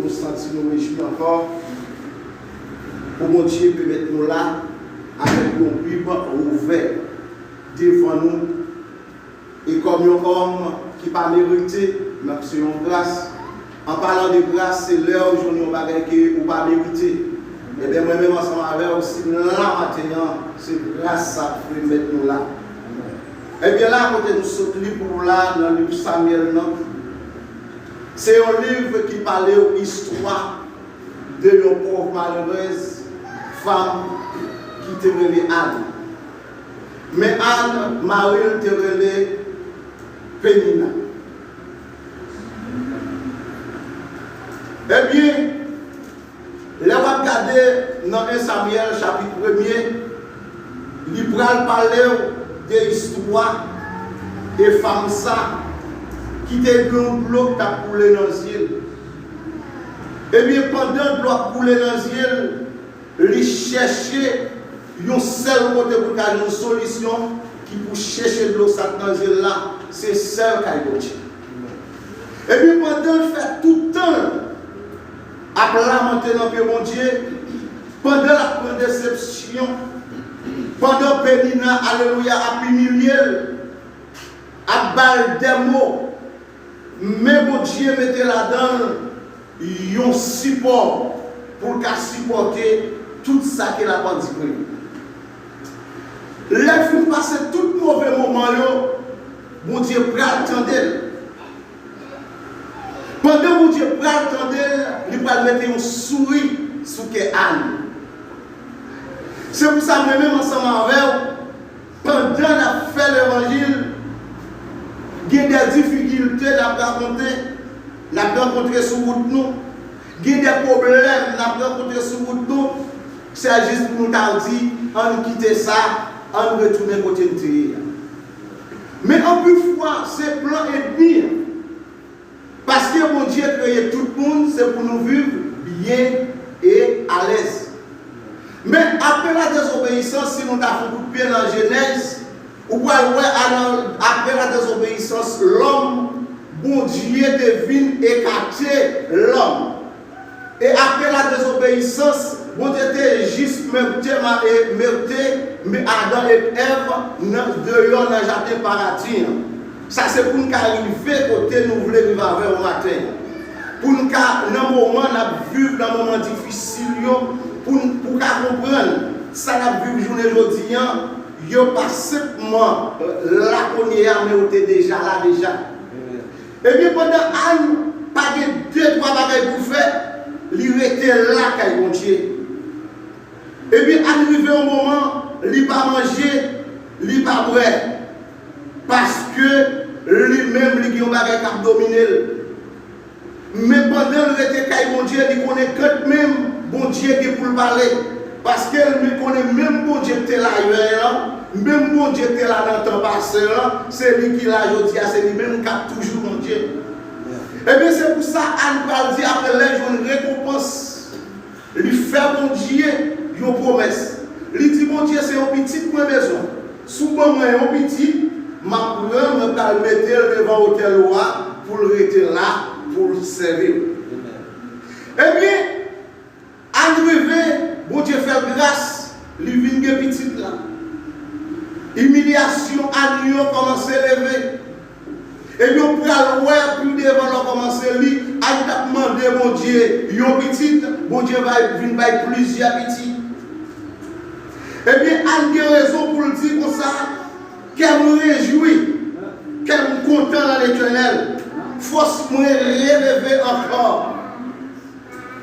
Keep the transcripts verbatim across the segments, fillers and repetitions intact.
nou santi nou rejwi ankò pou Bondye pèmèt nou la avèk yon Bib ouvè devan nou. E kòm yon òm ki pa merite, men se yon gras. An palan de gras, se lè ou jwenn yon bagay ke ou pa merite. Ebyen, mwen menm ansanm avè w, si m la maten an, se gras sa k fè m mèt nou la. Ebyen, la kote nou sot li pou nou la, nan liv Samyèl nan, se yon liv ki pale w istwa de yon pòv malerèz fanm ki te rele Ann. Men Ann, mari l te rele Penina. Ebyen, lè w ap gade nan en Samyèl chapit premye, li pral pale w de istwa de fanm sa ki te gen yon dlo k t ap koule nan zye l. Ebyen, pandan dlo ap koule nan zye l, li chèche yon sèl kote pou l ka jwenn solisyon ki pou chèche dlo sa k nan zye l la, se sèl kay Bondye. Ebyen, pandan l fè tout tan l ap lamante nan pye Bondye, pandan l ap pran desepsyon, pandan Penina, alelouya, ap imilye l, ap ba l dè mo, men Bondye mete ladan l yon sipò pou l ka sipòte tout sa ke l ap andire. Lè l fin pase tout move moman yo, Bondye pral tande l. Pandan Bondye pral tande l, li pral mete yon souri sou kè Ann. Se pou sa mwen menm ansanm avè w, pandan n ap fè levanjil, gen de difikilte n ap rakonte, n ap rankontre sou wout nou. Gen de pwoblèm n ap rankontre sou wout nou. Se jis pou nou ta di, ann kite sa, ann retounen kote n te ye a. Men anpil fwa, se plan ènmi an. Paske Bondye kreye tout moun, se pou nou viv byen e alèz. Men, apre ladezobeyisans, si nou ta fè kout pye nan Jenèz, ou pral wè, a nan, apre ladezobeyisans lòm, Bondye te vin ekate lòm. E apre ladezobeyisans, Bondye te jis mete, ma-, e mete, me Adan e Èv nan, deyò nan jaden paradi an. Sa se pou n ka rive kote nou vle rive avè w maten an. Pou n ka, nan moman n ap viv, nan moman difisil yo, pou n, pou w ka konprann sa n ap viv jounen jodi an, yo pa senpman la kounye a, men yo te deja la deja. Ebyen, pandan Ann pa gen de twa bagay pou fè, li rete lakay Bondye. Ebyen, Ann rive yon moman, li pa manje, li pa bwè, paske li menm, li gen yon bagay k ap domine l. Men pandan l rete kay Bondye, li konnen kantmenm Bondye gen pou l pale. Paske li konnen menm Bondye k te la yè an, menm Bondye k te la nan tan pase an, se li ki la jodi a, se li menm k ap toujou Bondye. Ebyen, se pou sa Ann pral di, apre lè l jwenn rekonpans, li fè Bondye yon pwomès. Li di, Bondye, se yon pitit mwen bezwen. Si w ban mwen yon pitit, m ap pran, mwen pral mete l devan otèl ou a, pou l rete la, pou l sèvi w. Ebyen, Ann rive, Bondye fè l gras, li vin gen pitit la. Imilyasyon Ann yo kòmanse leve. Ebyen, w pral wè pi devan lè w kòmanse li, Ann t ap mande Bondye yon pitit, Bondye bay, vin bay plizyè pitit. Ebyen, Ann gen rezon pou l di konsa, kè m rejwi, kè m kontan nan Letènèl, fòs mwen releve ankò.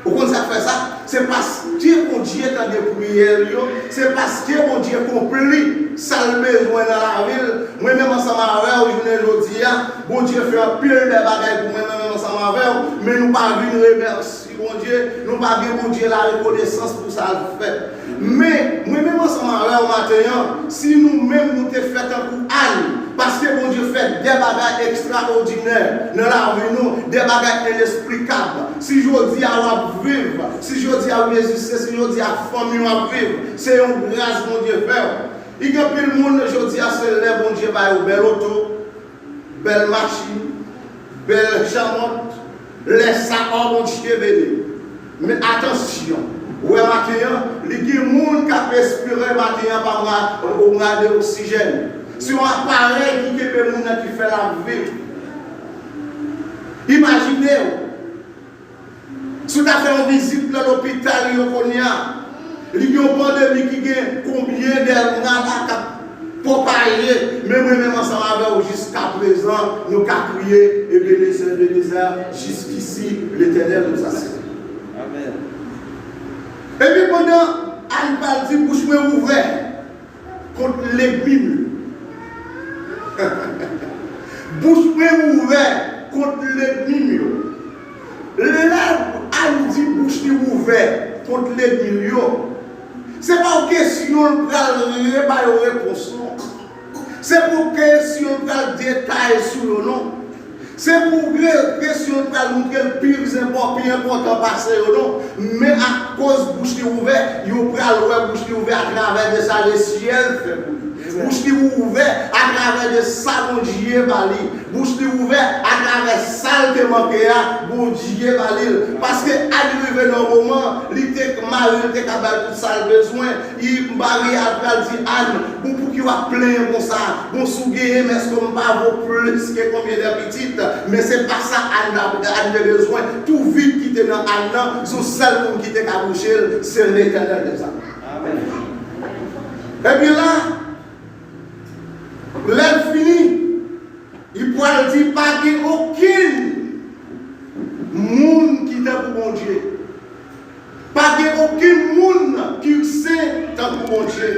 Ou konn sa k fè sa? Se paske Bondye tande priyè l yo, se paske Bondye konpli sa l bezwen nan lavi l. Mwen menm ansanm avè w, jounen jodi a, Bondye fè anpil bèl bagay pou mwen, mwen menm ansanm avè w, men nou pa vin remèsye Bondye, nou pa gen Bondye larekonesans pou sa l fè. Men, mwen menm ansanm avè w maten an, si nou menm nou te fè tankou Ann, paske Bondye fè de bagay ekstraòdinè nan lavi nou, de bagay enesplikab. Si jodi a w ap viv, si jodi a w egziste, si jodi a fanmi w ap viv, se yon gras Bondye fè w. Li gen anpil moun jodi a, se lè Bondye ba yo bèl oto, bèl machin, bèl chanmòt, lè sa, ò, Bondye beni. Men atansyon, ou wè maten an, li gen moun k ap espere maten an pa yon ra-, yon rad oksijèn. Se yon aparèy ki kenbe moun nan ki fè l ap viv. Imajine w, si w ta fè yon vizit nan lopital yo kounye a, li gen yon pandemi ki gen konbyen de rad k ap pwopaje, men mwen menm ansanm avè w jiskaprezan, nou ka kriye, Ebenezè, Ebenezè, jiskisi Letènèl nou sa sèvi. Amèn. Epi pandan Ann pral di bouch mwen ouvè kont lènmi m yo. Bouch mwen ouvè kont lènmi m yo. Lè Ann di bouch li ouvè kont lènmi l yo, se pa yon kesyon l pral re-, ba yo repons non. Se pa yon kesyon l pral detaye sou yo non. Se pou gre-, kesyon l pral montre l pi enpò-, pi enpòtan pase yo non. Men akoz bouch li ouvè, yo pral wè bouch li ouvè atravè de sa lesyèl fè pou li. Bouch li ouvè atravè de sa Bondye ba li. Bouch li ouvè atravè sa l te manke a, Bondye ba li l. Paske Ann rive nan yon moman, li te, mari l te ka ba l tout sa l bezwen. Mari a pral di Ann, bon, pouki w ap plenyen konsa? Bon, si w genyen m, èske m pa vo plis ke konbyen de pitit? Men se pa sa Ann, Ann te bezwen. Tou vid ki te nan Ann nan, se yon sèl moun ki te ka bouche l, se Letènèl dèzame. Amèn. Ebyen la, lè l fini, li pral di pa gen okenn moun ki tankou Bondye. Pa gen okenn moun ki sen tankou Bondye.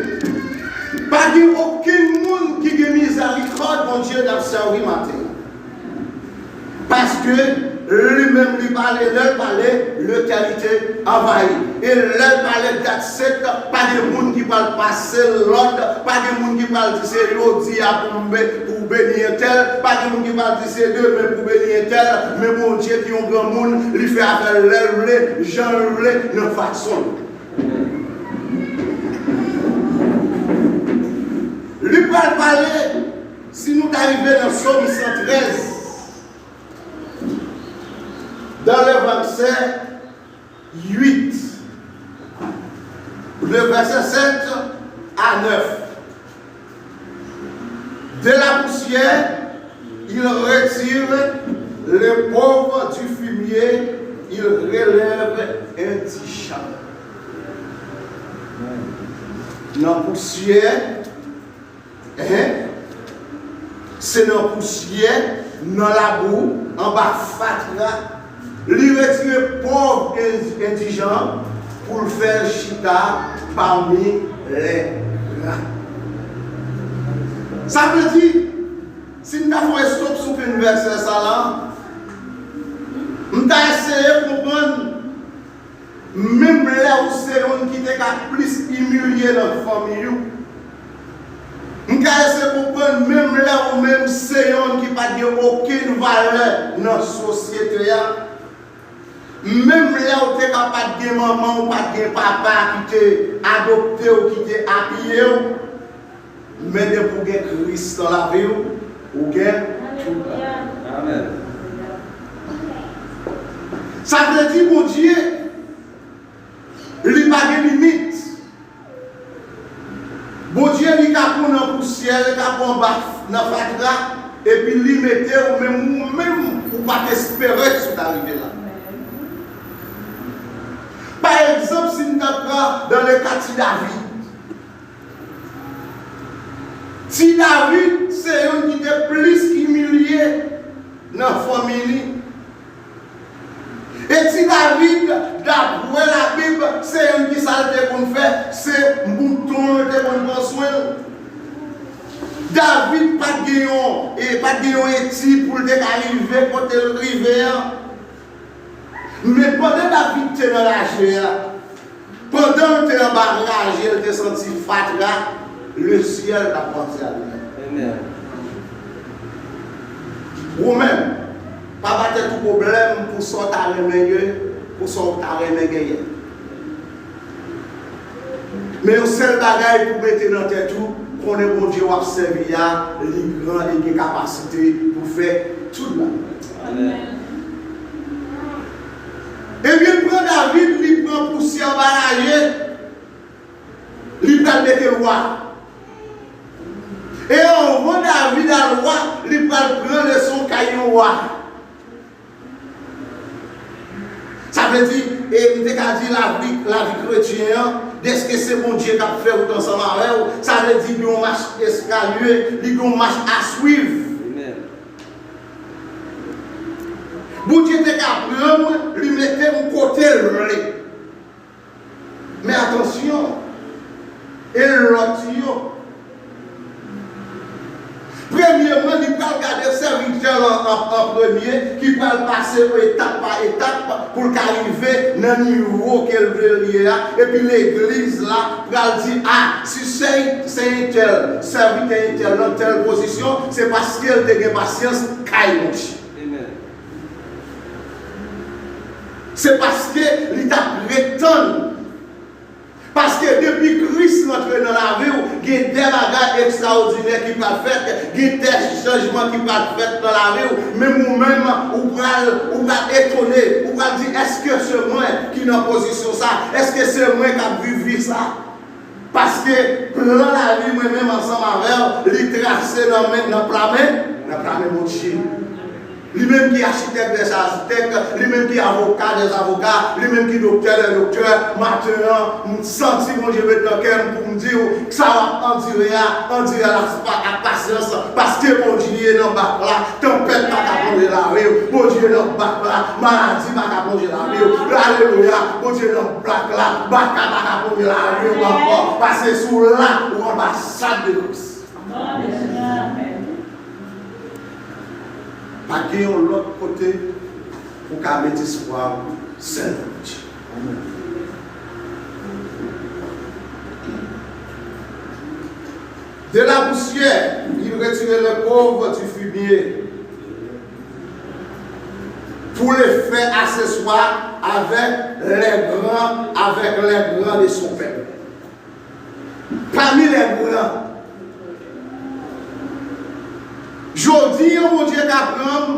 Pa gen okenn moun ki gen mizèrikòd Bondye n ap sèvi maten an. Paske li menm li pale, lè l pale, letènite anvayi. E lè l pale, that's it, pa gen moun ki pral pase l lòd, pa gen moun ki pral di se jodi a pou m be-, pou w beni entèl, pa gen moun ki pral di se demen pou w beni entèl, men Bondye ki yon granmoun, li fè afè l lè l vle, jan l vle, nan fason l. Li pral pale, si nou ta rive nan Sòm san trèz, dans le verset huit, le verset sept à neuf. De la poussière, il retire le pauvre du fumier, il relève indigent. Nan pousyè, Hein? Se nan pousyè, nan labou, anba fatra, li retire pòv en-, endijan an pou l fè l chita pami lè gra. Sa vle di, si n ta fè yon estop sou fen vèsè sa la, m ta eseye konprann Menm lè w se youn ki te ka plis imilye nan fanmi w, m ka eseye konprann menm lè ou menm se youn ki pa t gen okenn valè nan sosyete a, menm lè w te ka pa t gen manman, ou pa t gen papa ki te adopte w, ki te apiye w, Men depi w gen Kris nan lavi w, ou gen tout bagay. Amèn. Sa vle di Bondye, li pa gen limit. Bondye, li ka pran nan pousyè, li ka pran anba nan fatra, epi li mete w, menm ou menm, ou pa t espere si w ta rive la. Pa egzanp, si n ta pran dans le cas ti David, Ti David se youn ki te plis imilye nan fanmi li. E ti David, dapre Labib, se youn ki sa l te konn fè, se mouton l te konn pran swen l. David pa t gen yon, e pa t gen yon etid pou l te ka rive kote l rive an. Men pandan David te nan raje a, pandan l te anba raje, l te santi fatra, lesyèl t ap panse a li menm. Amen. Ou menm, pa ba tèt ou pwoblèm pou sa w ta renmen gen, pou sa w ta renmen genyen. Men yon sèl bagay pou mete nan tèt ou, konnen Bondye w ap sèvi a, li gran, li gen kapasite pou fè tout bagay. Amen. Ebyen, David, li pran pousyè anba laje, li pral mete l wa. E anvan David al wa, li pral pran leson kay yon wa. Sa vle di, e m te ka di lavi, lavi kretyen an, dèske se Bondye k ap fè wout ansanm avè w, sa vle di gen yon mach eskalye, li gen yon mach a swiv. Amen. Bondye te ka pran m, li mete m kote l vle. Men atansyon, e lòt yo. Premyèman, li pral gade sèvitè l an, an, an premye, ki pral pase etap pa etap pou l ka rive nan nivo ke l vle l ye a, epi legliz la pral di, a, si se, se entèl, sèvitè entèl nan tèl pozisyon, se paske l te gen pasyans kay Bondye. Amen. Se paske li t ap ret tann. Paske depi Kris rantre nan lavi w, gen de bagay ekstraòdinè ki pral fèt, gen de chanjman ki pral fèt nan lavi w. Menm ou menm, ou pral, ou pral etone, ou pral di, èske se mwen ki nan pozisyon sa? Èske se mwen k ap viv vi sa? Paske plan lavi mwen menm ansanm avè w, li trase nan men, nan pla men, nan pla men Bondye. Li menm ki achitèk dèz achitèk, li menm ki avoka dèz avoka, li menm ki doktè dèz doktè, maten an, m santi Bondye met nan kè m pou m di w, sa w ap andire a, andire l ak pa-, ak pasyans, paske Bondye nan bak la, tanpèt pa ka plonje lavi w, Bondye nan bak la, maladi pa ka plonje lavi w, alelouya, Bondye nan bak la, baka pa ka plonje lavi w ankò, paske se w la ou anbasad de Kris. Pa gen yon lòt kote ou ka met espwa w, sèl nan Bondye. De la poussière, il retire le pauvre du fumier pour le faire asseoir avec les grands, avec les grands de son peuple. Pami lè gran. Jodi a, Bondye ka pran m,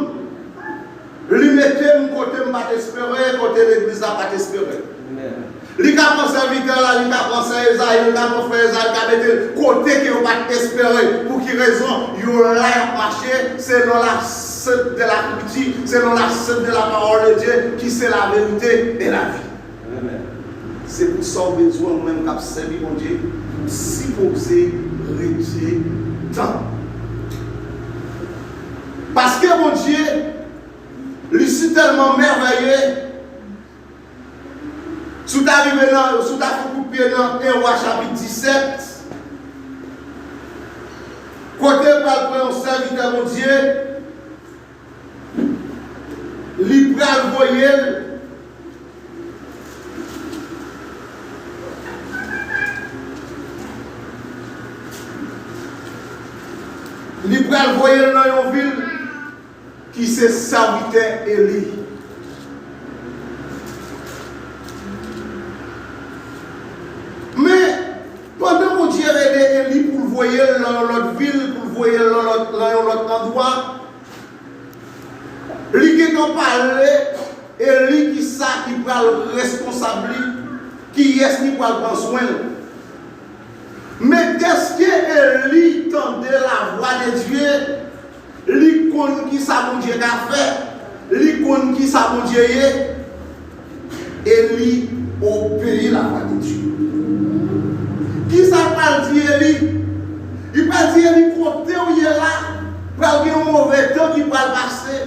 li mete m kote m pa t espere, kote legliz la pa t espere. Amen. Li ka pran sèvitè la, li ka pran sè Ezayi, li ka pran frè Ezayi, li ka mete l kote ke yo pa t espere. Pou ki rezon? Yo la y ap mache selon la sainte de la Écriture, selon la sainte de la parole de Dieu, ki se la verite e la vi. Amen. Se pou sa w bezwen, ou menm k ap sèvi Bondye, ou sipoze rete tann. Paske Bondye, li si tèlman mèvèye, si w ta rive nan, si w ta fè kout pye nan en Wa chapit disèt, kote l pral pran yon sèvitè Bondye, li pral voye l. Li pral voye l nan yon vil ki se sèvitè Eli. Men, pandan Bondye rele Eli pou l voye l nan yon lòt vil, pou l voye l nan lòt, nan yon lòt andwa, li gentan pale Eli kisa ki pral responsab li, kiyès ki pral pran swen l. Men dèske Eli tande lavwa de Dye, li konn kisa Bondye ka fè, li konn kisa Bondye ye, Eli obeyi lavwa de Dye. Kisa l pral di Eli? Li pral di Eli, kote w ye la, pral gen yon move tan ki pral pase.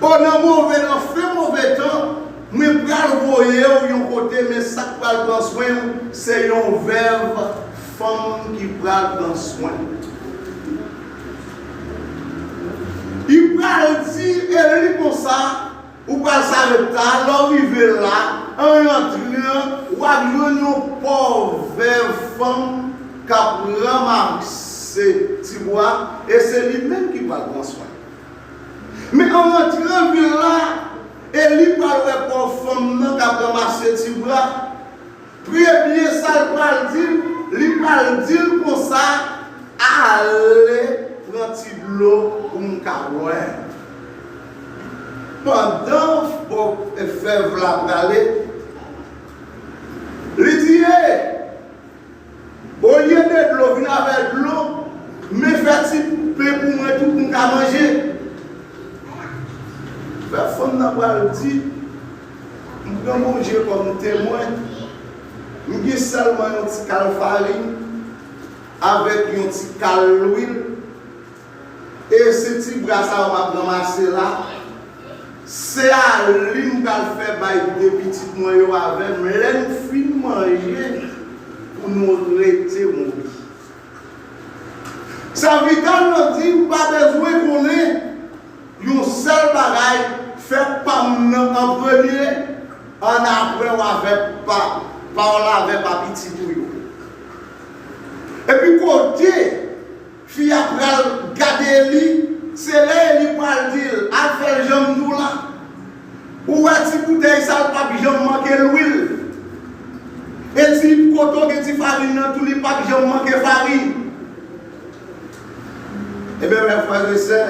O nan move, nan fen move tan, mwen pral voye w yon kote, men sa k pral pran swen w, se yon vèv fanm ki pral pran swen w. Li pral di Eli konsa, ou pral Sarepta, lè w rive la, an rantran, w ap jwenn yon pòv vèv fanm k ap ranmase tibwa, e se li menm ki pral pran swen. Men an rantre vil la, Eli pral wè pòv fanm nan k ap ranmase tibwa. Premye sa l pral di l, li pral di l konsa, ale pran ti dlo pou m ka bwè. Pandan pòv vèv la prale. Li di, e, olye de dlo, vin avè dlo, men fè ti pen pou mwen tou pou m ka manje. Fè fanm nan pral di, m pran Bondye kòm temwen, m gen sèlman yon ti kal farin avèk yon ti kal lwil. E se ti bra sa yo m ap ranmase la, se a li m pral fè bay de pitit mwen yo avè m. Lè n fin manje, pou nou rete mouri. Sèvitè l nan di, m pa bezwen konnen yon sèl bagay, fè pa m nan an premye, annapre w a fè pa, pa w la avè pa pitit ou yo. Epi kote fi a pral gade Eli, se lè Eli pral di l, al fè l jan m di w la. Ou wè ti boutèy sa l p ap janm manke lwil. E ti kote w gen ti farin nan tou, li p ap janm manke farin. Ebyen, mè frè e sè,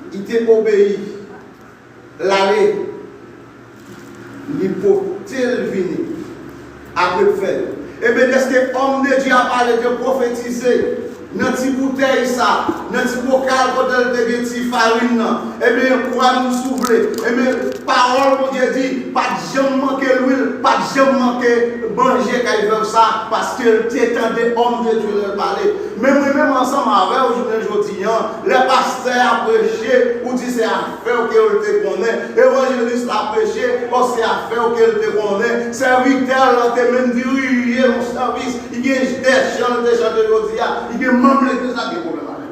li te obeyi. L ale, li pote l vini. Apre l fè l. Ebyen, dèske òm de Dye a pale, te pwofetize nan ti boutèy sa, nan ti bokal kote l te gen ti farin nan. Ebyen, kwè m si w vle. Ebyen, pawòl Bondye di, pa t janm manke lwil, pa t janm manke manje kay vèv sa, paske l te tande òm de Dye lè l pale. Men mwen menm ansanm avè w jounen jodi an, lè pastè a preche, ou di se afè w ke l te konnen. Evanjelis la preche, o se afè w ke l te konnen. Sèvitè l te menm dirije yon sèvis, li gen de chan l te chante jodi a, li gen manm legliz la gen pwoblèm avè l.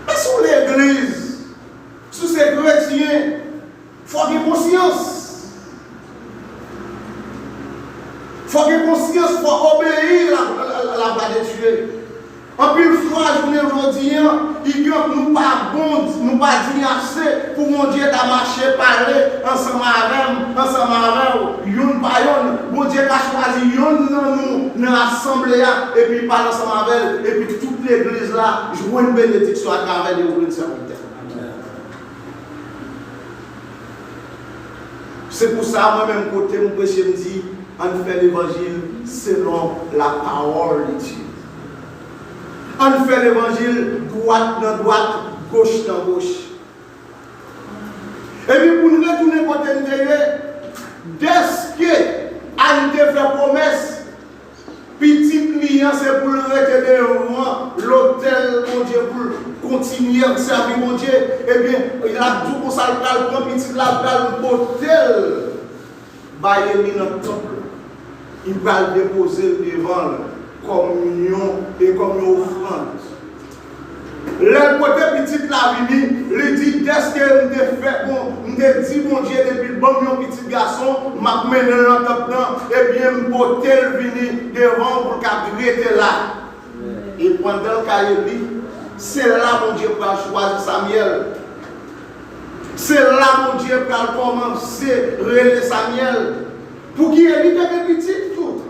Men si w legliz, si w se kretyen, fò gen konsyans. Fò gen konsyans, fò obeyi la, la, la, la vwa de Dye. Anpil fwa, jounen jodi an, ignòk nou pa bon, nou pa diy ase pou Bondye ta mache pale ansanm avè m, ansanm avè w, youn pa youn. Bondye ka chwazi youn nan nou nan asanble a, epi pale ansanm avè l, epi tout legliz la jwenn benediksyon atravè de ou menm sèvitè. Se pou sa, mwen menm, kote m preche, m di, ann fè levanjil selon la parole de Dieu. Ann fè levanjil dwat nan dwat, goch nan goch. Epi pou n retounen kote n te ye, dèske Ann te fè pwomès, pitit li an se pou l rete devan lotèl Bondye, pou l kontinye sèvi Bondye. Ebyen, l ap di w konsa, l pral pran pitit la, l pral pote l bay Eli nan tanp lan. Li pral depoze l devan l kòm yon, e kòm yon ofrann. Lè l pote pitit la vini, li di, dèske m te fè bon, m te di Bondye depi l ban m yon pitit gason, m ap mennen l nan tanp lan, ebyen, m pote l vini devan w pou l ka rete la. E pandan l ka Eli, se la Bondye pral chwazi Samyèl. Se la Bondye pral kòmanse rele Samyèl. Pouki Eli te gen pitit tou?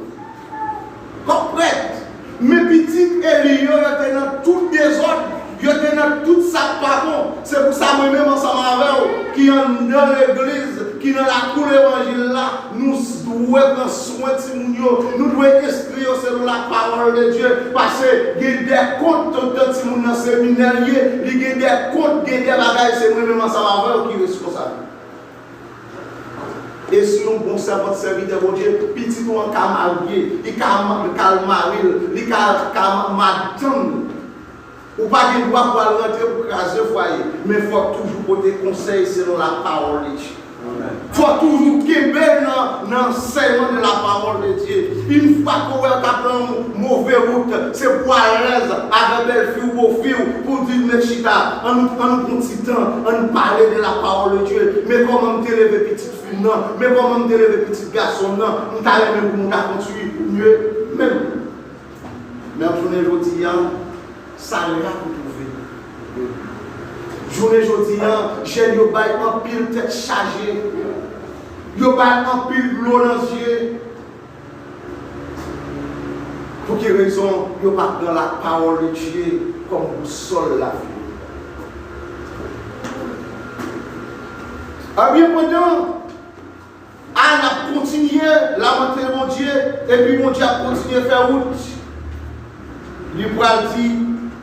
Kòm prèt. Men pitit Eli yo, yo te nan tout dezòd, yo te nan tout sa k pa bon. Se pou sa mwen menm ansanm avè w ki anndan legliz, ki nan lakou levanjil la, nou dwe pran swen timoun yo, nou dwe enstwi yo selon la parole de Dieu. Paske gen de kont, tout tan timoun nan seminè l ye, li gen de kont, gen de bagay, se mwen menm ansanm avè w ki responsab. E si yon bon sèvant, sèvitè Bondye, pitit ou an ka marye, li ka ma-, ka al mari l, li ka, ka madanm li. Ou pa gen dwa pou al rantre pou kraze fwaye, men fò w toujou pote konsèy selon la parole de Dieu. Fò w toujou kenbe l nan, nan ansèyman de la parole de Dieu. Yon fwa ke w wè l ka pran yon move wout, se pou w alèz avè bèlfi w, bofi w, pou w di l, men chita, ann, ann pran ti tan, ann pale de la parole de Dieu. Men kòman m te leve pitit fi m nan, men kòman m te leve pitit gason m nan, m ta renmen pou nou ta kontinye menm. Men jounen jodi a, sa ra pou twouve. Jounen jodi a, jèn yo bay anpil tèt chaje. Yo bay anpil dlo nan zye. Pou ki rezon yo pa pran la parole de Dieu kòm bousòl lavi yo? Ebyen, pandan Ann ap kontinye lamante Bondye, epi Bondye ap kontinye fè wout. Li pral di,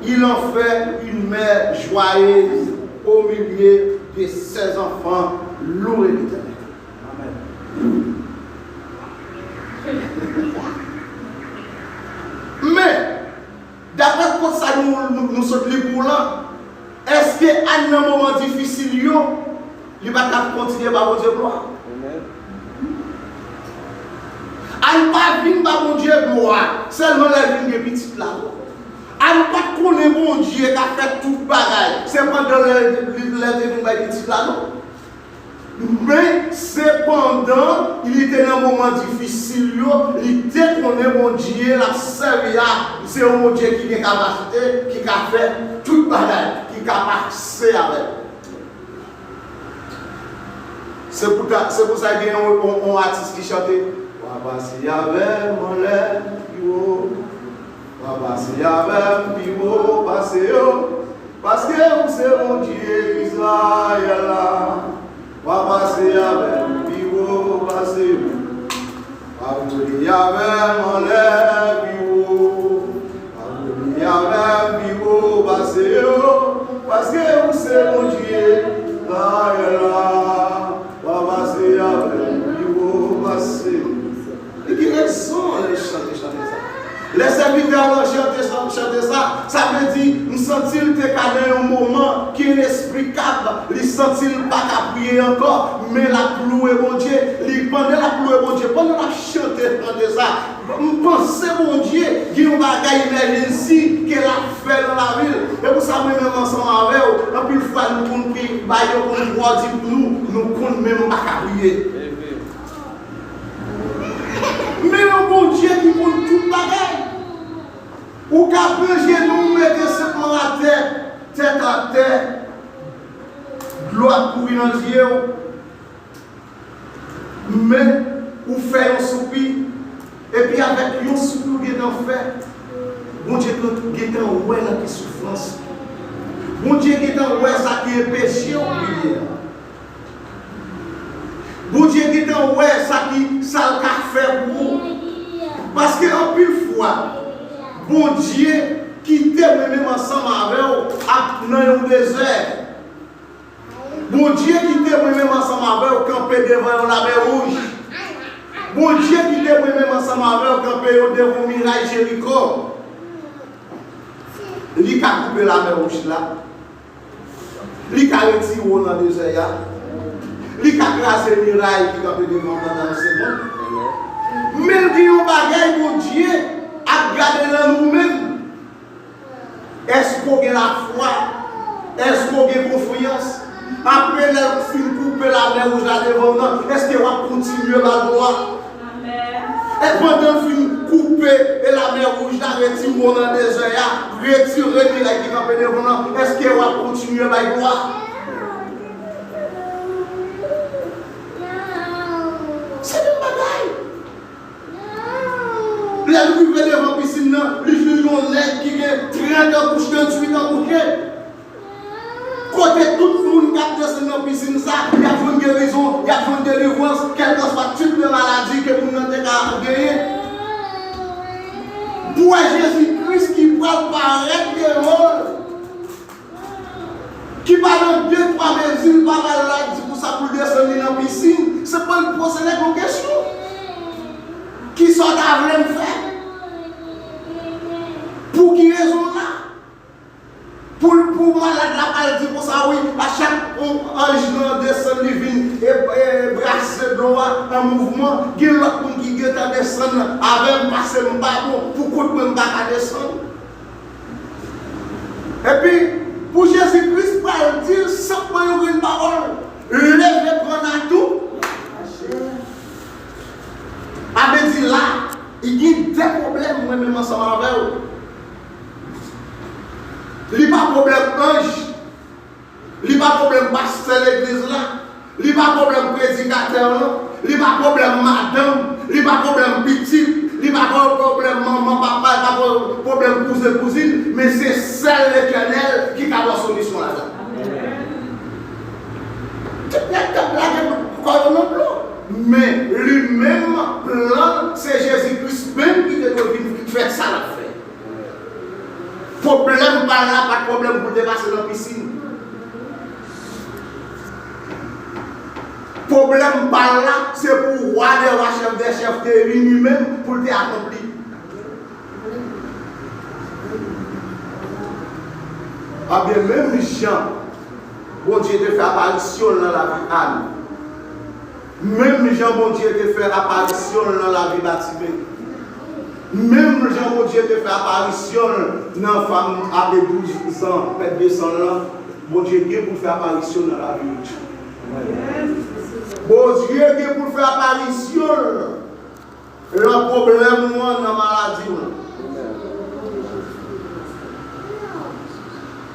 il en fait une mère joyeuse au milieu de ses enfants, louez l'Éternel. Amèn. Men, daprè kot sa nou, nou, nou sot li pou w lan, èske Ann nan moman difisil yo, li pa t ap kontinye ba Bondye glwa? Ann pa vin ba Bondye glwa sèlman lè l vin gen pitit la. Ann pa t konnen Bondye ka fè tout bagay, se pandan lè, lè, lè l te vin bay pitit la, non. Men, sepandan, li te nan moman difisil yo, li te konnen Bondye l ap sèvi a, se yon Bondye ki gen kapasite, ki ka fè tout bagay, ki ka pase avè l. Se pou ta, se pou sa gen yon, yon, yon atis ki chante, w a pase avè m anlè pi wo, w a pase avè m pi wo pase yo, paske ou se Bondye Izrayèl la. W a pase avè m pi wo pase yo. W a vole avè m anlè pi wo. W a vole avè m pi wo pase yo. Paske ou se Bondye Izrayèl la. W a pase avè m pi wo pase yo. Li gen rezon lè l chante chante sa. Lè sèvitè w lan chante sa, chante sa, sa vle di, m santi l te ka nan yon moman ki inesplikab, li santi l pa ka priye ankò, men l ap louwe Bondye. Li, pandan l ap louwe Bondye, pandan l ap chante, chante sa, m panse Bondye gen yon bagay emèjensi ke l ap fè nan lavi l. E pou sa, mwen menm ansanm avè w, anpil fwa nou konn pri, bay yo konn twò di pou nou, nou konn menm pa ka priye. Men yon Bondye ki konn tout bagay. Ou ka pran jenou w mete senpman atè, tèt atè, dlo ap kouri nan zye w. Men, ou fè yon soupi, epi avèk yon soupi ou gentan fè, Bondye gentan wè nan ki soufrans ou. Bondye gentan wè sa ki enpeche w priye a. Bondye gentan wè sa ki, sa l ka fè pou ou. Paske anpil fwa, Bondye kite mwen menm ansanm avè w ap nan yon dezè. Bondye kite mwen menm ansanm avè w kanpe devan yon lamè wouj. Bondye kite mwen menm ansanm avè w kanpe yo devan miray Jeriko. Li ka koupe lamè wouj la. Li ka retire w nan dezè a. Li ka kraze miray ki kanpe devan w pandan yon segonn. Men gen yon bagay Bondye ap gade nan nou menm. Èske w gen lafwa? Èske w gen konfyans? Apre lè l fin koupe lamè wouj la devan w nan, èske w ap kontinye ba l glwa? E pandan l fin koupe e lamè wouj la, retire w nan dezè a, retire miray ki kanpe devan w nan, èske w ap kontinye bay glwa? Se menm bagay. Lè l rive devan pisin nan, li jwenn yon nèg ki gen trant an kouche, tranntuit an kouche. Kote tout moun k ap desann nan pisin sa, y ap jwenn gerizon, y ap jwenn delivrans, kèlkeswa tip de maladi ke moun nan te ka genyen. Pou wè Jezi Kris ki pral parèt devan l, ki pa nan de twa mezi, l pa pral la, di pou sa pou l desann li nan pisin, se pou l poze nèg yon kesyon. Kisa w ta vle m fè? Pou ki rezon w la? Pou, pou malad la pa al di konsa, wi, a chak yon anj nan desann, li vin e, e, brase dlo a an mouvman, gen lòt moun ki gentan desann avè m, pase m pa bon, pou kont mwen m pa ka desann. Epi, pou Jezi Kris pral di l senpman yon grenn pawòl, leve pran natou. A vle di la, li gen de pwoblèm mwen menm ansanm avè w. Li pa pwoblèm anj, li pa pwoblèm pastè legliz la, li pa pwoblèm predikatè w lan, li pa pwoblèm madanm, li pa pwoblèm pitit, li pa pwoblèm manman, papa, li pa pwoblèm kouzen, kouzin, men se sèl Letènèl ki ka ba w solisyon ladan l. Tout nèg k ap la Men li menm, plan l, se Jezi Kris menm ki te dwe vin fè sa l ap fè. Pwoblèm pa l la pa t pwoblèm pou l te pase nan pisin. Pwoblèm pa l la, se pou wa dè wa, chèf dè chèf te vini menm pou l te akonpli. Ebyen, menm jan Bondye te fè aparisyon l nan lavi Ann, menm jan Bondye te fè aparisyon l nan lavi Batime, menm jan Bondye te fè aparisyon l nan fanm ave douz zan pèd de san lan, Bondye gen pou l fè aparisyon nan lavi w tou. Bondye gen pou l fè aparisyon l nan pwoblèm ou an, nan maladi w lan.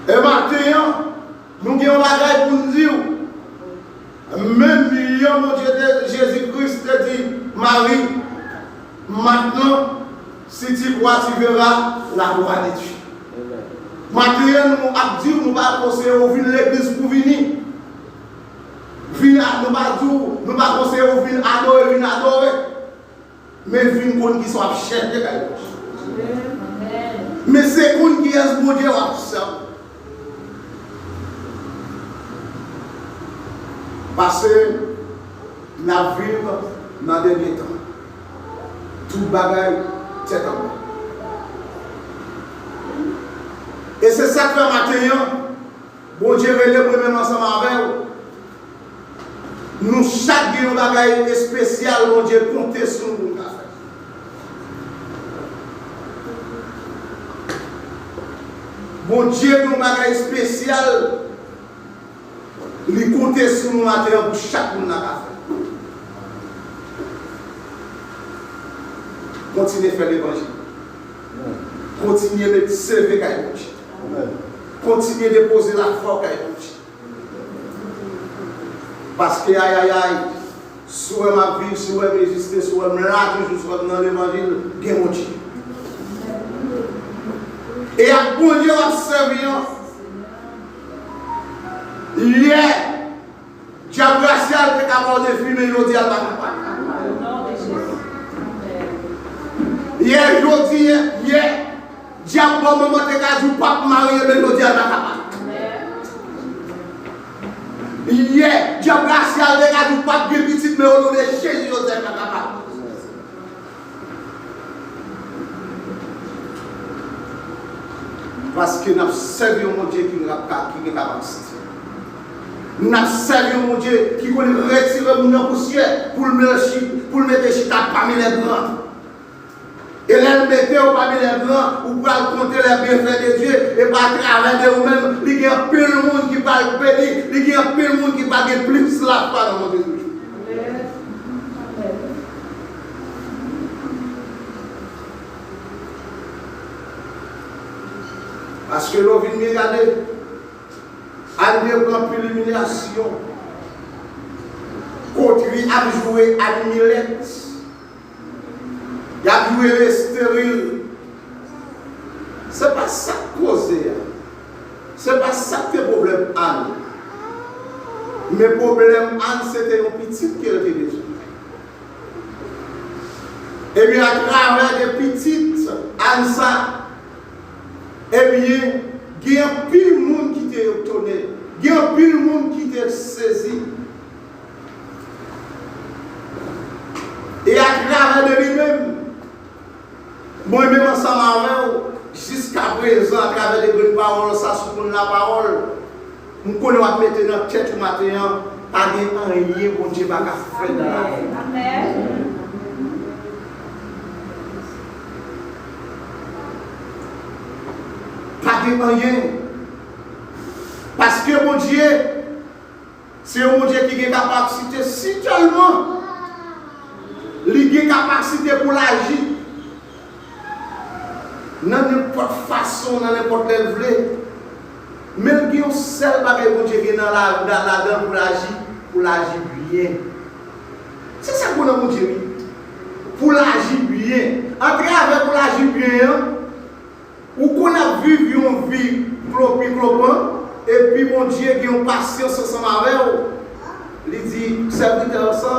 E maten an, nou gen yon bagay pou n di w. Menm jan Bondye te, Jezi Kris te di Mari, maintenant, si tu crois, tu verras la gloire de Dieu. Maten an, nou ap di w, nou pa konseye w vin legliz pou vini. Vin a, nou pa di w, nou pa konseye w vin adore, vin adore. Men vin konn kisa w ap chèche kay Bondye. Men se konn kiyès Bondye w ap sèvi. Paske n ap viv nan dènye tan. Tout bagay tèt anba. E se sa k fè maten an, Bondye rele mwen menm ansanm avè w. Nou chak gen yon bagay espesyal Bondye konte sou nou pou n ka fè. Bondye gen yon bagay espesyal li konte sou nou maten an pou chak moun nan ka fè. Kontinye fè levanjil. Kontinye met seve kay Bondye. Kontinye depoze lafwa w kay Bondye. Paske ayayay, si w wè m ap viv, si w wè m egziste, si w wè m la toujou, si w wè m nan levanjil, gen Bondye. E ak Bondye w ap sèvi an. Yè, dyab rasyal te ka ba w defi, men jodi a l pa kapab. Yè, jodi, yè, dyab bò manman te ka di w p ap marye, men jodi a l pa kapab. Yè, dyab rasyal te ka di w p ap gen pitit, men o non de Jezi, jodi a l pa kapab. Paske n ap sèvi yon Bondye ki gen kapa-, ki gen kapasite. N ap sèvi yon Bondye ki konn retire moun nan pousyè pou l mete chi-, pou l mete chita pami lè gran. E lè l mete w pami lè gran, ou pral konte lè byenfè de Dye, e pa atravè de ou menm, li gen anpil moun ki pral beni, li gen anpil moun ki pral gen plis lafwa nan Bondye toujou. Paske lè w vin byen gade, Ann te pran anpil imilyasyon. Kotri ap joure Ann Milèt. Y ap joure l esteril. Se pa sa k koze a. Se pa sa k te pwoblèm Ann. Men pwoblèm Ann, se te yon pitit ke l te bezwen. Ebyen, atravè de pitit Ann sa, ebyen, gen anpil moun ki te etone, gen anpil moun ki te sezi. E atravè de li menm, mwen menm ansanm avè w, jiskaprezan, atravè de grenn pawòl sa sou moun lapawòl, m konnen w ap mete nan tèt ou maten an, pa gen anyen Bondye pa ka fè nan lavi w. Pa gen anyen. Paske Bondye, se yon Bondye ki gen kapasite, si tèlman li gen kapasite pou l aji nan nenpòt fason, nan nenpòt lè l vle. Men l gen yon sèl bagay Bondye gen nan la, la, ladan l pou l aji, pou l aji byen. Se sa k bon nan Bondye, wi. Pou l aji byen. Atravè pou l aji byen an, ou konn ap viv yon vi klopi klopan, epi Bondye gen yon pasyans ansanm avè w. Li di, sèvitè w sa,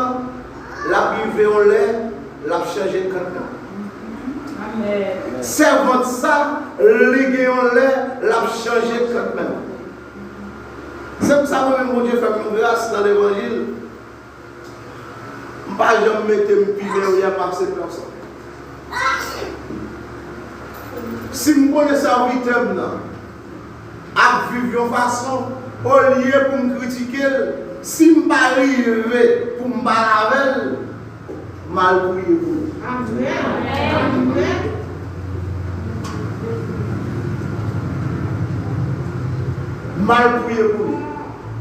L ap rive yon lè, l ap chanje kant menm. Sèvant sa, li gen yon lè, l ap chanje kant menm. Se pou sa mwen menm Bondye fè m yon gras nan levanjil. M pa janm mete m pi merye pase pèsòn. Si m konnen sèvitè m nan ap viv yon fason, olye pou m kritike l, si m pa rive pou m pale avè l, m al priye pou li. M al priye pou li.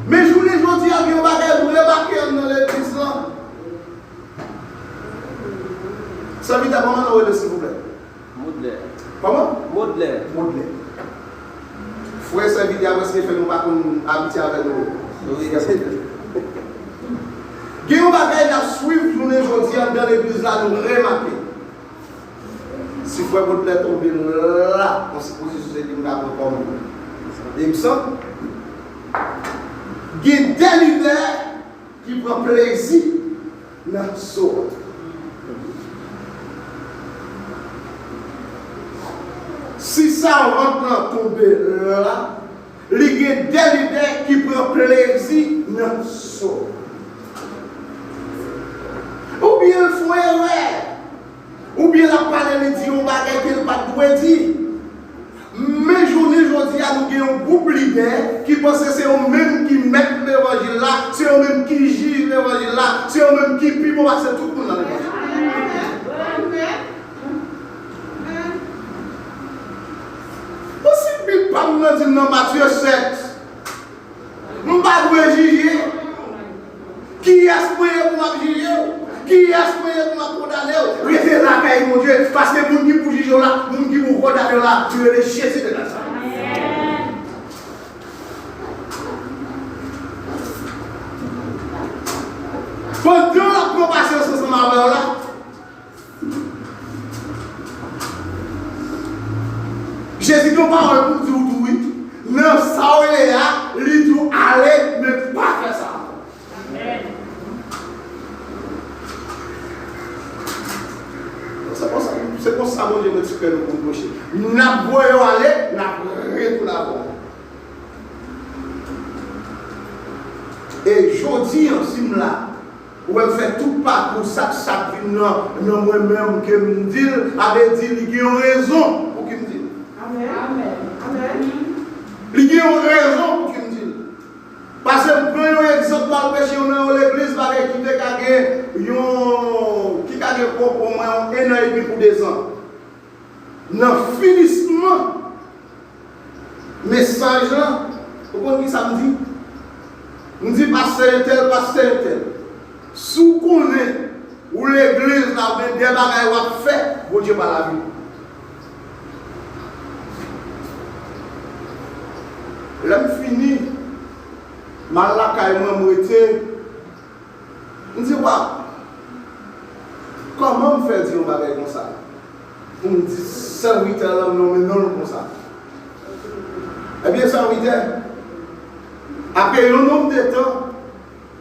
Men jounen jodi a, gen yon bagay m remake anndan legliz lan. Sèvitè, kòman non w rele, silvouplè? Modlè. Kòman? Modlè. Modlè. Frè sèvitè a prèske fè nou pa konn abitye avè nou. Gen yon bagay n ap swiv jounen jodi a anndan legliz la, nou remake. Si frè Modlè tonbe la, yon sipozisyon se li m ka pran kòm egzanp. Gen de lidè ki pran plezi nan so a. Si sèvant lan tonbe la, li gen de lidè ki pran plezi nan so a. Oubyen l fè yon erè. Oubyen l ap pale, li di yon bagay ke l pa t dwe di. Men jounen jodi a, nou gen yon gwoup lidè ki panse se yo menm ki mèt levanjil la, se yo menm ki jij levanjil la, se yo menm ki pi bon pase tout moun nan levanjil. Bon, si Bib pa m nan di m nan Matye sèt, m pa dwe jije. Kiyès mwen ye pou m ap jije w? Kiyès mwen ye pou m ap kondane w? Rete lakay Bondye, paske moun ki pou jije w la, moun ki pou kondane w la, li rele Jezi de Nazarèt. Pandan l ap pran pasyans ansanm avè w la, Jezi gen yon pawòl pou l di w tou, wi. Nan sa w ye a, li di w ale, men pa fè sa ankò. Se konsa, se konsa Bondye mete sou kè nou pou nou pwoche. N ap voye w ale, n ap retounen avè w. E jodi a, si m la, ou wè m fè tout pakou sa, sa k vin nan, nan mwen menm ke m di l, sa vle di li gen yon rezon pou ki m di l. Amèn. Amèn. Li gen yon rezon pou ki m di l. Paske m pran yon egzanp, m al preche nan yon legliz, bagay ki te ka gen yon, ki ka gen pwòp omwen yon ennan edmi pou dezan. Nan finisman mesaj lan, ou konn kisa m di? M di, pastè entèl, pastè entèl, si w konnen ou legliz la, oubyen de bagay w ap fè, Bondye pa lavi w. Lè m fini, m al lakay mwen, m rete. M di, "Waw, kòman m fè di yon bagay konsa?" Pou m di sèvitè lan, m nonmen non l konsa. Ebyen, sèvitè, apre yon nonb de tan,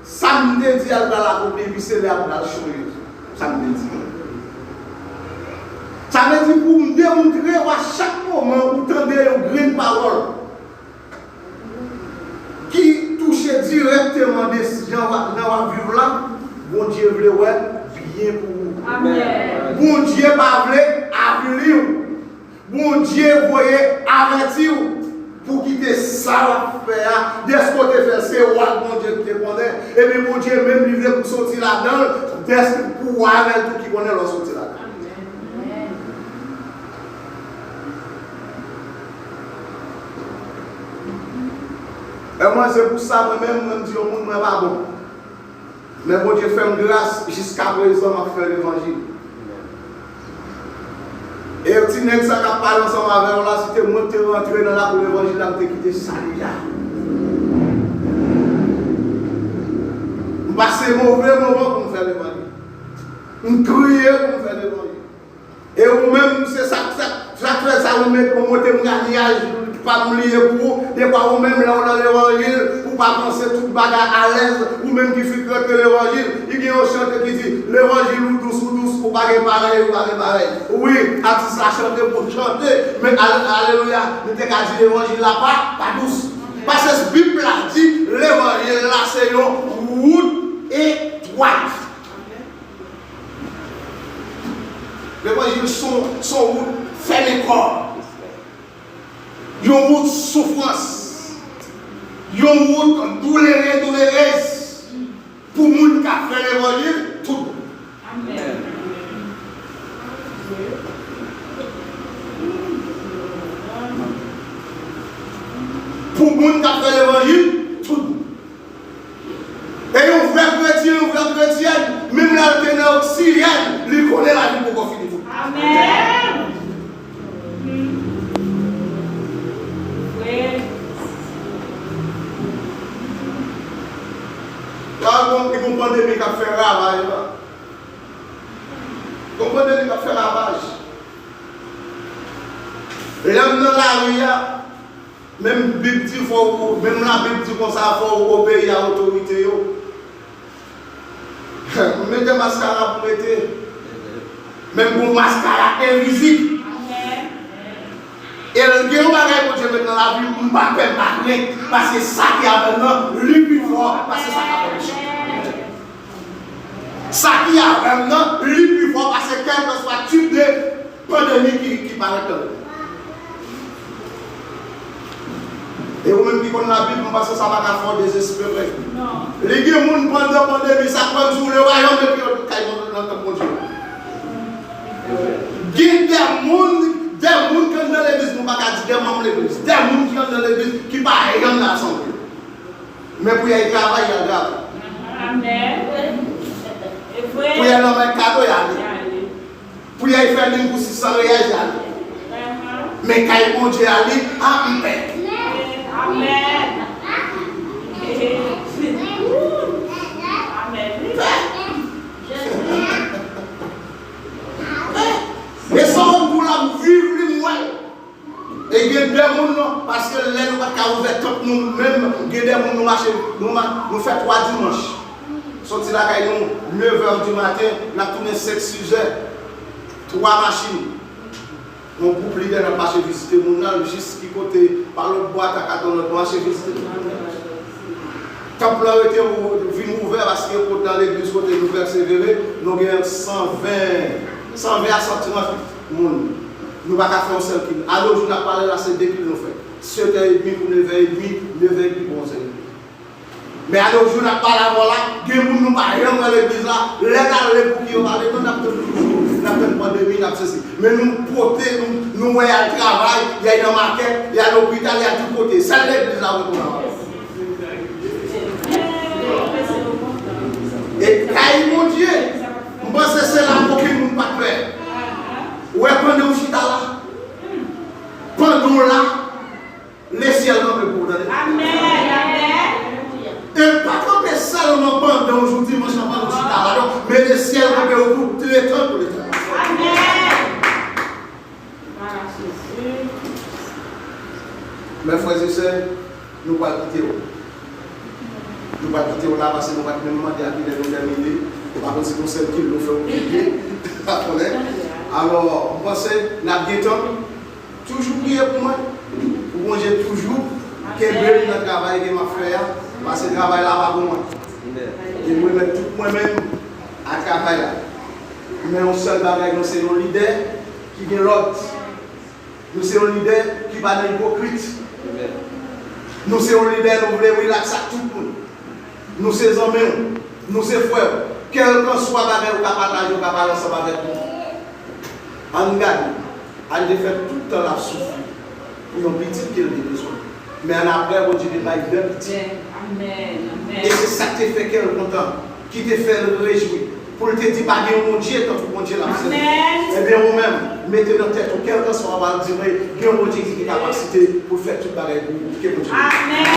sa m te di a l pral akonpli, epi se lè a m pral chonje sa m te di. Sa vle di pou m demontre w a chak moman ou tande yon grenn pawòl ki touche dirèkteman de jan w ap, jan w ap viv la, Bondye vle wè byen pou ou. Amèn. Bondye pa vle avili w. Bondye voye avèti w pou kite sa w ap fè a, dèske w te fè l, se ou ak Bondye ki te konnen. Ebyen, Bondye menm li vle pou w soti ladan l, dèske pou ou avè l tou ki konnen lè w soti ladan l. Amèn. E mwen, se pou sa, mwen menm, mwen m di yon moun, mwen pa bon. Men Bondye fè m gras, jiskaprezan, m ap fè levanjil. E ti nèg sa k ap pale ansanm avè w la, si te mwen k te rantre nan lakou levanjil la, m te kite sa deja. M pase move moman pou m fè levanjil. M kriye pou m fè levanjil. E ou menm, se sa, sa, sa k fè sa, ou met, ou monte m ganyaj, pa m bliye pou ou. Defwa ou menm, lè w nan levanjil, ou Pa panse tout bagay alèz, ou menm ki fenk rantre levanjil, li gen yon chante ki di, levanjil ou dous, ou dous, ou pa gen parèy, ou pa gen parèy. Wi, atis la chante pou chante, men ale-, alelouya, nou te ka di levanjil la pa, pa dous. Paske Bib la di, levanjil la se yon wout etwat. Levanjil se yon, se yon wout fèmen kò. Yon wout soufrans. Yon wout doulere, doulerez. Pou moun k ap fè levanjil, tout bon. Amèn. Pou moun k ap fè levanjil, tout bon. E yon vrè kretyen, yon vrè kretyèn, menm lè l te nan oksijèn, li konnen lavi poko fini pou li. Amèn. Vre. La, gon, gon pandemi k ap fè ravaj la. Gon pandemi k ap fè ravaj. Lè m nan lari a, menm Bib di fò ou, menm Labib di konsa fò ou obeyi a otorite yo. M mete maskara pou mete. Men m gon maskara envizib. E l gen yon bagay Bondye met nan lavi m, m pa pè, m pa krent, paske sa ki avè m nan, li pi fò pase sa k ap anpeche m. Sa ki avè m nan, li pi fò pase kèlkanswa tip de pandemi ki, ki parèt nan lemonn. E ou menm ki konn Labib, m panse sa pa ka fè w dezespere. Non. Li gen moun pandan pandemi sa k pran sou le wayòm epi yo kay nan tanp Bondye. Gen de moun, de moun ki anndan legliz, nou pa ka di de manm legliz, de moun ki anndan legliz ki pa janm nan asanble. Men pou y al travay, y al travay. Amèn. E vre. Pou y al nan men kado, y ale. Pou y al fè liy pou sis san reyèl, y ale. Men kay Bondye a li, a m pè. Amèn. Amèn. E sa w pou l ap viv li m wè. E gen de moun non, paske lè nou pa t ka ouvè tanp nou menm, gen de moun nou mache, nou ma-, nou fè twa dimanch. Soti lakay nou nevè di maten, n ap tounen senk, sizè. Twa machin. Yon gwoup lidè n ap mache vizite moun nan, jis ki kote, pa lòt bò, Atakaton, lòt bò, mache vizite moun nan. Tanp lan rete ou-, vin ouvè paske kot nan legliz kote nou pèsevere, nou gen san ven, san ven a san trant moun. Nou pa ka fè yon sèl kil. A nos jours n ap pale la, se de kil nou fè. Sèt è edmi pou nevè edmi, nevè edmi pou onz è edmi. Men a nos jours n ap pale avè w la, gen moun nou pa janm wè legliz la, lè n ale pou ki yo pale, nou n ap tann toujou, n ap tann pandemi, n ap sesi. Men nou pote, nou, nou wè y al travay, y al nan makèt, y al lopital, y al tout kote. Sèl legliz la ou retwouve avè w. E kay Bondye, m panse se la okenn moun pa t pè. Ou wè pandan w chita la, pandan w la, lesyèl kanpe pou ou, tande. Amèn, amèn. E l pa kanpe sèlman pandan w jou dimanch lan, pandan w chita la, non, men lesyèl kanpe pou tout letan, pou letan. Amèn. Men frè e sè, nou pral kite w. Nou pral kite w la paske nou pa t menm mande a kilè nou tèmine. Nou pa konn si gon sèl kil nou fè okipe. Pa konnen. Alò, m panse n ap gen tan. Toujou priye pou mwen, pou Bondye toujou kenbe m nan travay ke m ap fè a, paske travay la pa pou mwen. E m remèt tout mwen menm a travay la. Men yon sèl bagay, nou se yon lidè ki gen lòd. Nou se yon lidè ki pa nan ipokrit. Nou se yon lidè, nou vle rilaks ak tout moun. Nou se zanmi w, nou se frè w. Kèlkanswa bagay ou ka pataje, ou ka pale ansanm avèk nou. Ann gade, Anne te fè tout tan l ap soufri pou yon pitit ke l te bezwen. Men annapre, Bondye te bay de pitit. Amèn, amèn. E se sa k te fè kè l kontan, ki te fè l rejwi. Pou l te di, pa gen yon Bondye tankou Bondye l ap sèvi. Amèn. Ebyen, ou menm, mete nan tèt ou, kèlkanswa w ap dire, gen yon Bondye ki gen kapasite pou l fè tout bagay pou ou. Ke Bondye beni. Amèn.